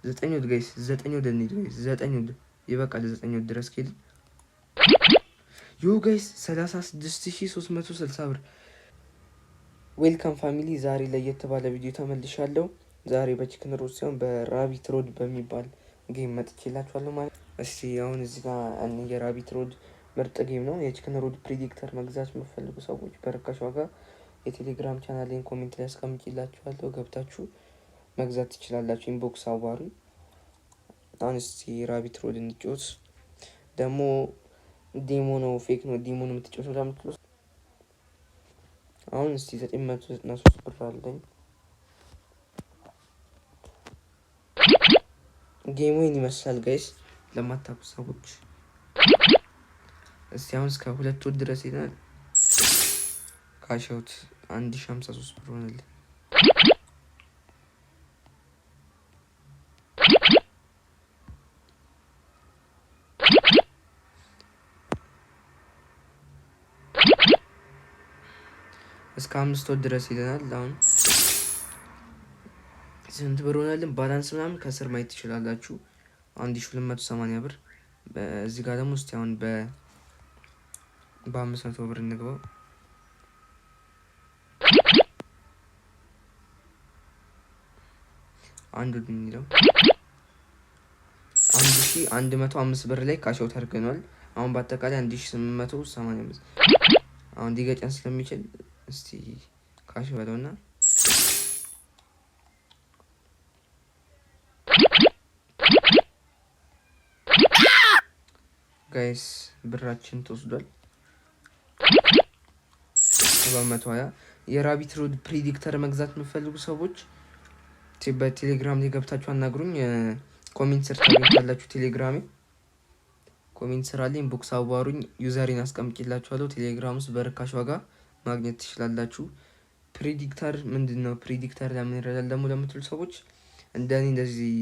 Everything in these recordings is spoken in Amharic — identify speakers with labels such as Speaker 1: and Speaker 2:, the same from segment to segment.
Speaker 1: ዘጠኝ odd guys፣ ዘጠኝ odd እንሂድ guys፣ ዘጠኝ odd ይበቃል። ዘጠኝ odd ድረስ ከሄድን yo guys 36,360 ብር። Welcome family፣ ዛሬ ለየት ባለ ቪዲዮ ተመልሻለሁ። ዛሬ በ Chicken Road ሳይሆን በ Rabbit Road በሚባል game መጥቼላችኋለሁ ማለት። እስቲ አሁን እዚህ ጋር የ Rabbit Road ምርጥ game ነው። የ Chicken Road predictor መግዛት የምትፈልጉ ሰዎች በርካሽ ዋጋ የቴሌግራም ቻናሌን comment ላይ አስቀምጬላችኋለሁ። ገብታችሁ መግዛት ትችላላችሁ። Inbox አዋሩ። አሁን እስቲ Rabbit Road እንጫወት። ደግሞ demo ነው፣ fake ነው፣ demo ነው የምትጫወተው ለምትሉ አሁን እስቲ 993 ብር አለኝ። Game ኡ ይህን ይመስላል guys፣ ለማታውቁ ሰዎች። እስቲ አሁን እስከ ሁለት ወር ድረስ ሄደናል። Cashout 1053 ብር ሆነልን። እስከ አምስት ወር ድረስ ሄደናል። አሁን ስንት ብር ሆነልን? Balance ምናምን ከስር ማየት ትችላላችሁ። 1280 ብር። እዚህ ጋር ደግሞ እስቲ አሁን በ500 ብር እንግባው። አንዱ የሚለው 1105 ብር ላይ cashout አድርገናል። አሁን በአጠቃላይ 1885። አሁን ሊገጨን ስለሚችል እስቲ cash በለውና guys ብራችን ተወስዷል። 720። የ Rabbit Road predictor መግዛት የምትፈልጉ ሰዎች በቴሌግራም ላይ ገብታችሁ አናግሩኝ። Comment ስር ታገኙታላችሁ። ቴሌግራሜ comment ስር አለኝ። Inbox አዋሩኝ። User ኤን አስቀምጬላችኋለሁ። ቴሌግራም ውስጥ በርካሽ ዋጋ ማግኘት ትችላላችሁ። Predictor ምንድን ነው? Predictor ለምን ይረዳል ደግሞ ለምትሉ ሰዎች እንደኔ እንደዚህ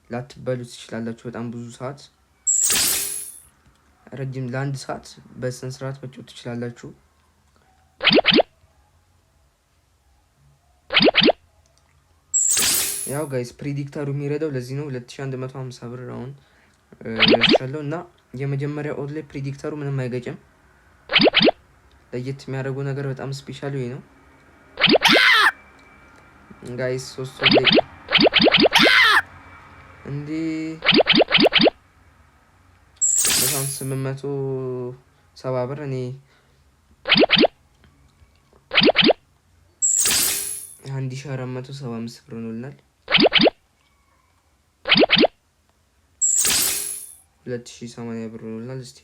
Speaker 1: ላትበሉ ትችላላችሁ። በጣም ብዙ ሰዓት፣ ረጅም ለአንድ ሰዓት በስነ ስርዓት መጫወት ትችላላችሁ። ያው guys predictor ኡ የሚረዳው ለዚህ ነው። 2150 ብር አሁን ያለው እና የመጀመሪያ odd ላይ predictor ኡ ምንም አይገጭም። ለየት የሚያደርገው ነገር በጣም special ወይ ነው guys። ሶስት odd ላይ እንዴ በጣም 870 ብር፣ እኔ 1475 ብር ሆኖልናል። 2080 ብር ሆኖልናል። እስቲ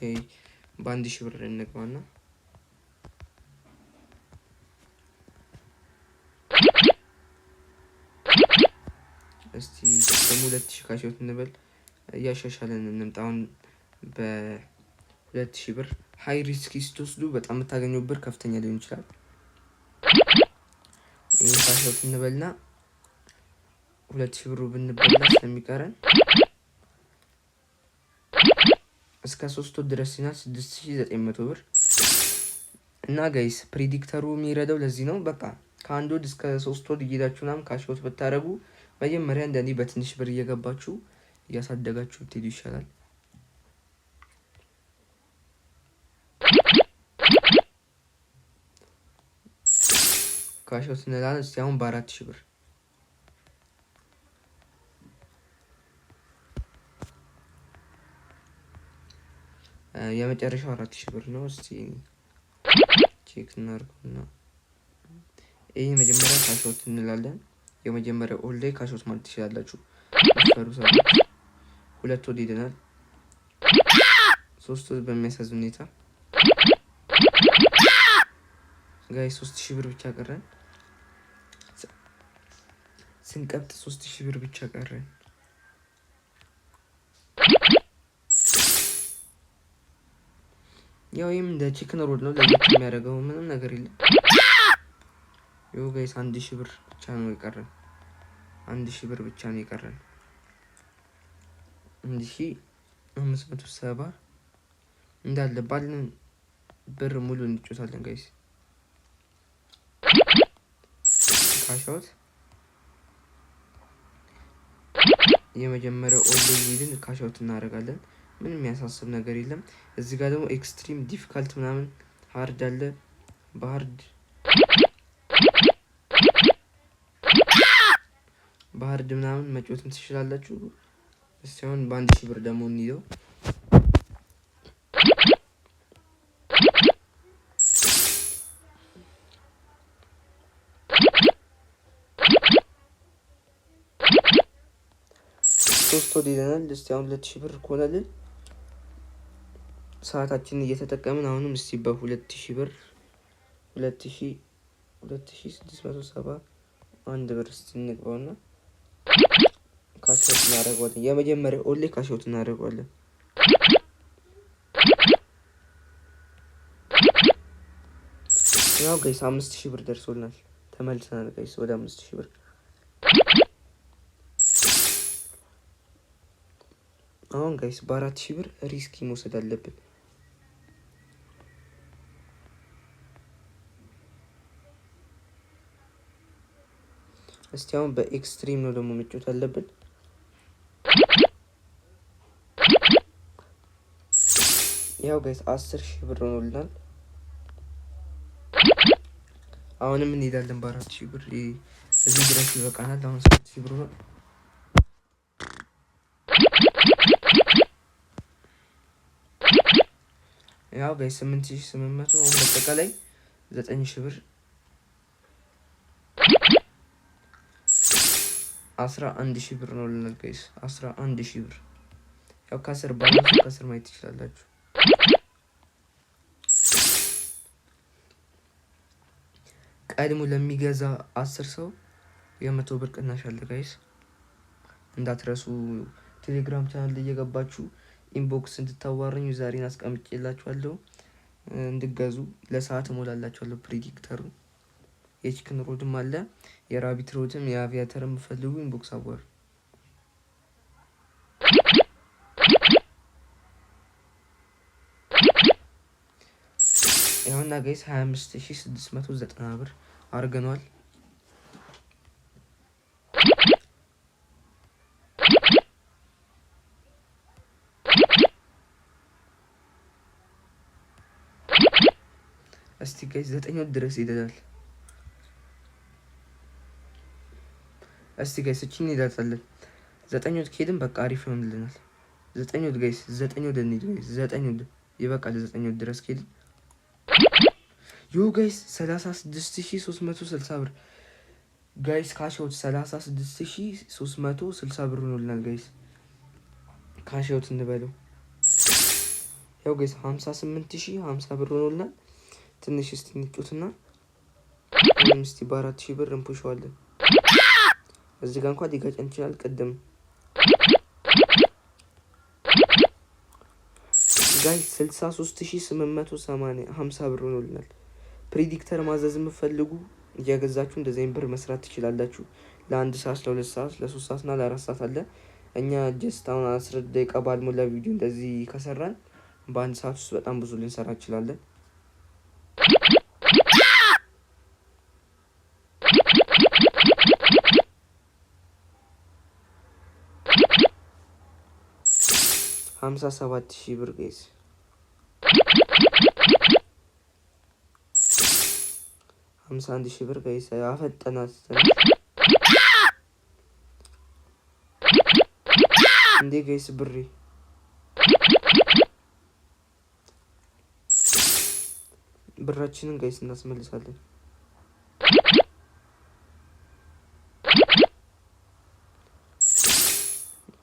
Speaker 1: በ1000 ብር እንግባና እስቲ ደግሞ 2000 cashout እንበል፣ እያሻሻለን እንምጣ። አሁን በ2000 ብር high risk ስትወስዱ በጣም የምታገኘው ብር ከፍተኛ ሊሆን ይችላል። ይህን cashout እንበልና 2000 ብሩ ብንበላ ስለሚቀረን እስከ ሶስት ወር ድረስ ሲናል 6900 ብር። እና guys predictor ኡ የሚረዳው ለዚህ ነው። በቃ ከአንድ odd እስከ ሶስት odd እየሄዳችሁ ምናምን cashout ብታደረጉ መጀመሪያ እንደኔ በትንሽ ብር እየገባችሁ እያሳደጋችሁ ብትሄዱ ይሻላል። Cashout እንላለን። እስቲ አሁን በ4000 ብር፣ የመጨረሻው 4000 ብር ነው። እስቲ check እናድርገውና ይህ መጀመሪያ cashout እንላለን። የመጀመሪያው odd ላይ cashout ማለት ትችላላችሁ። ፈሩ ሰዎች ሁለት odd ሄደናል። ሶስት odd በሚያሳዝን ሁኔታ guys 3000 ብር ብቻ ቀረን። ስንቀብጥ 3000 ብር ብቻ ቀረን። ያው ይህም እንደ Chicken Road ነው። ለየት የሚያደርገው ምንም ነገር የለም። ይኸው guys 1000 ብር ብቻ ነው የቀረን። 1000 ብር ብቻ ነው የቀረን። 1570 እንዳለ ባለን ብር ሙሉ እንጫወታለን guys። Cashout። የመጀመሪያው odd ላይ እየሄድን cash out እናደርጋለን። ምንም የሚያሳስብ ነገር የለም። እዚህ ጋር ደግሞ extreme difficult ምናምን hard አለ። በ hard ምናምን መጫወትም ትችላላችሁ። እስቲ አሁን በ1,000 ብር ደግሞ እንይዘው። ሶስት odd ይለናል። እስቲ አሁን 2,000 ብር ከሆነልን ሰዓታችንን እየተጠቀምን አሁንም እስቲ በ2,000 ብር 2,671 ብር እስቲ እንግባውና cash out እናደርገዋለን። የመጀመሪያ odd ላይ cash out እናደርገዋለን። ያው guys 5,000 ብር ደርሶልናል። ተመልሰናል guys ወደ 5,000 ብር። አሁን guys በ4,000 ብር risk መውሰድ አለብን። እስቲ አሁን በ extreme ነው ደግሞ መጫወት አለብን። ያው guys 10,000 ብር ሆኖልናል። አሁንም እንሄዳለን በ4,000 ብር፣ እዚህ ድረስ ይበቃናል። አሁን 7,000 ብር ሆኗል። ያው guys 8,800፣ አሁን በአጠቃላይ 9,000 ብር፣ 11,000 ብር ነው ልናል guys፣ 11,000 ብር። ያው ከስር balance ኡ ከስር ማየት ትችላላችሁ። ቀድሞ ለሚገዛ 10 ሰው የ100 ብር ቅናሽ አለ guys፣ እንዳትረሱ። ቴሌግራም ቻናል ላይ እየገባችሁ inbox እንድታዋረኙ ዛሬን አስቀምጬላችኋለሁ። እንድገዙ ለሰዓት እሞላላችኋለሁ። ፕሪዲክተሩ የቺክን ሮድም አለ፣ የራቢት ሮድም የአቪያተር የምፈልጉ inbox አዋሩ። ይኸውና guys 25,690 ብር አድርገነዋል። እስቲ guys ዘጠኝ ድረስ ይደላል። እስቲ guys እቺን እንሄዳታለን። ዘጠኝ odd ከሄድን በቃ አሪፍ ይሆንልናል። ዘጠኝ odd guys፣ ዘጠኝ odd እንሂድ guys፣ ዘጠኝ odd ይበቃል። ዘጠኝ odd ድረስ ከሄድን yo guys 36,360 ብር guys፣ cash out 36,360 ብር ሆኖልናል guys። Cash out እንበለው። ያው guys 58,050 ብር ሆኖልናል። ትንሽ እስቲ እንጫወትና እስቲ በ4,000 ብር እንፑሸዋለን። እዚህ ጋር እንኳን ሊገጨን ይችላል። ቅድም guys 63,850 ብር ሆኖልናል። Predictor ማዘዝ የምፈልጉ እያገዛችሁ እንደዚህ ብር መስራት ትችላላችሁ። ለአንድ ሰዓት፣ ለ2 ሰዓት፣ ለ3 ሰዓት እና ለ4 ሰዓት አለ። እኛ just አሁን 10 ደቂቃ ባልሞላ ቪዲዮ እንደዚህ ከሰራን በአንድ ሰዓት ውስጥ በጣም ብዙ ልንሰራ እንችላለን። 57,000 ብር guys፣ 51,000 ብር guys፣ አፈጠናት እንዴ guys፣ ብሬ ብራችንን guys እናስመልሳለን።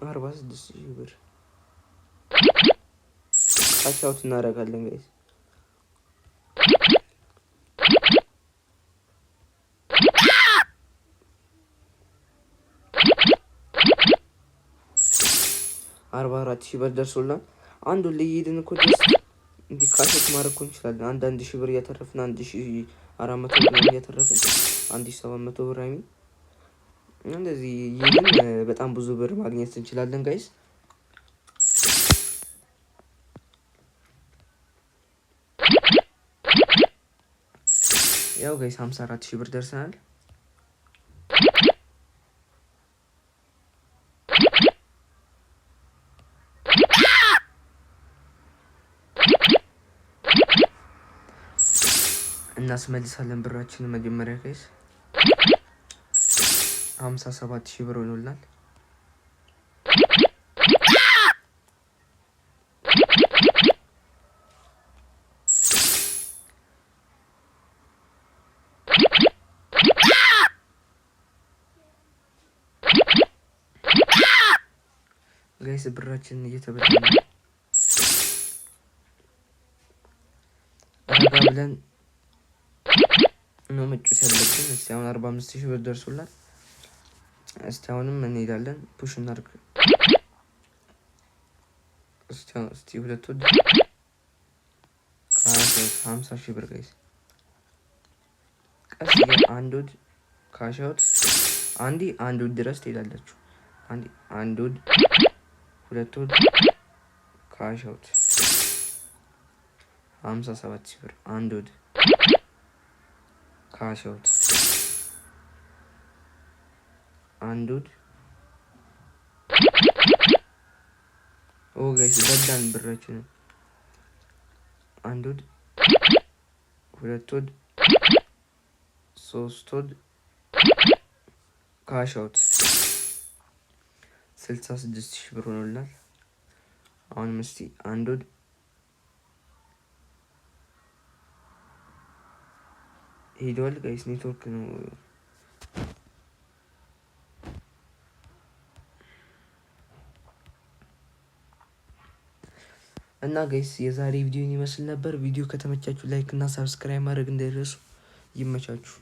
Speaker 1: 46,000 ብር cash out እናደርጋለን guys። 44,000 ብር ደርሶልናል። አንዱ ልይድን እኮ just እንዲህ cash out ማድረግ እኮ እንችላለን። አንድ አንድ ሺህ ብር እያተረፍን፣ 1,400 ብር እያተረፍን፣ 1,700 ብር አይሚን እንደዚህ ይህን በጣም ብዙ ብር ማግኘት እንችላለን guys። ያው guys 54,000 ብር ደርሰናል። እናስመልሳለን ብራችንን መጀመሪያ guys። 57,000 ብር ሆኖልናል። Guys፣ ብራችንን እየተበላ ነው። ረጋ ብለን ነው መጫወት ያለብን። እስቲ አሁን 45,000 ብር ደርሶላል። እስቲ አሁንም እንሄዳለን። Push እናድርግ። እስቲ ሁለት odd 50,000 ብር guys። ቀስ አንድ odd cash out፣ አንዴ አንድ odd ድረስ ትሄዳላችሁ። አንዴ አንድ odd፣ ሁለት odd፣ cash out 57,000 ብር። አንድ odd፣ cash out፣ አንድ odd። Oh guys፣ በላን ብራችንን። አንድ odd፣ ሁለት odd፣ ሶስት odd፣ cash out 66,000 ብር ሆኖልናል። አሁንም እስቲ አንድ odd ሄደዋል guys፣ ኔትወርክ ነው። እና guys፣ የዛሬ ቪዲዮን ይመስል ነበር። ቪዲዮ ከተመቻችሁ like እና subscribe ማድረግ እንዳይረሱ። ይመቻችሁ።